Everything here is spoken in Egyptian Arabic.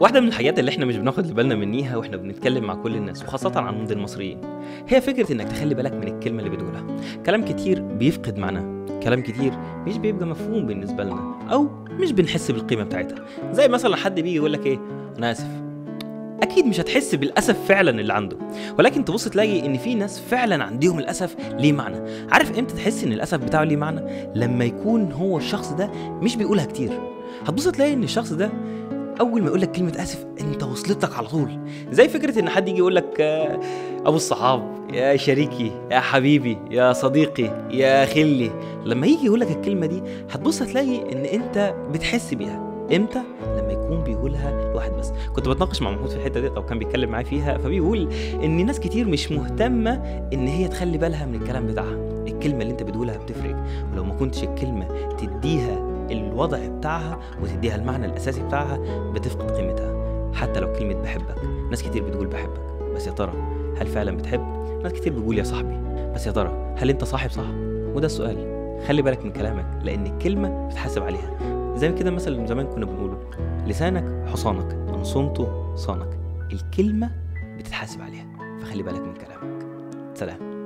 واحدة من الحاجات اللي احنا مش بناخد بالنا منيها واحنا بنتكلم مع كل الناس، وخاصة عند المصريين، هي فكرة انك تخلي بالك من الكلمة اللي بتقولها. كلام كتير بيفقد معناه، كلام كتير مش بيبقى مفهوم بالنسبة لنا، او مش بنحس بالقيمة بتاعتها. زي مثلا حد بيجي يقول لك ايه، انا اسف. اكيد مش هتحس بالاسف فعلا اللي عنده، ولكن تبص تلاقي ان في ناس فعلا عندهم الاسف ليه معنى. عارف امتى تحس ان الاسف بتاعه ليه معنى؟ لما يكون هو الشخص ده مش بيقولها كتير. هتبص تلاقي ان الشخص ده اول ما يقول لك كلمة اسف انت وصلت لك على طول. زي فكرة ان حد يجي يقول لك ابو الصحاب، يا شريكي، يا حبيبي، يا صديقي، يا خلي. لما يجي يقول لك الكلمة دي هتبص هتلاقي ان انت بتحس بيها. امتى؟ لما يكون بيقولها لواحد بس. كنت بتناقش مع محمود في الحتة دي، او كان بيتكلم معايا فيها، فبيقول ان ناس كتير مش مهتمة ان هي تخلي بالها من الكلام بتاعها. الكلمة اللي انت بتقولها بتفرق، ولو ما كنتش الكلمة تديها الوضع بتاعها وتديها المعنى الاساسي بتاعها بتفقد قيمتها. حتى لو كلمة بحبك، ناس كتير بتقول بحبك، بس يا ترى هل فعلا بتحب؟ ناس كتير بتقول يا صاحبي، بس يا ترى هل انت صاحب صح؟ وده السؤال. خلي بالك من كلامك، لان الكلمة بتحاسب عليها. زي كده مثلا زمان كنا بنقوله، لسانك حصانك، ان صنته صانك. الكلمة بتتحاسب عليها، فخلي بالك من كلامك. سلام.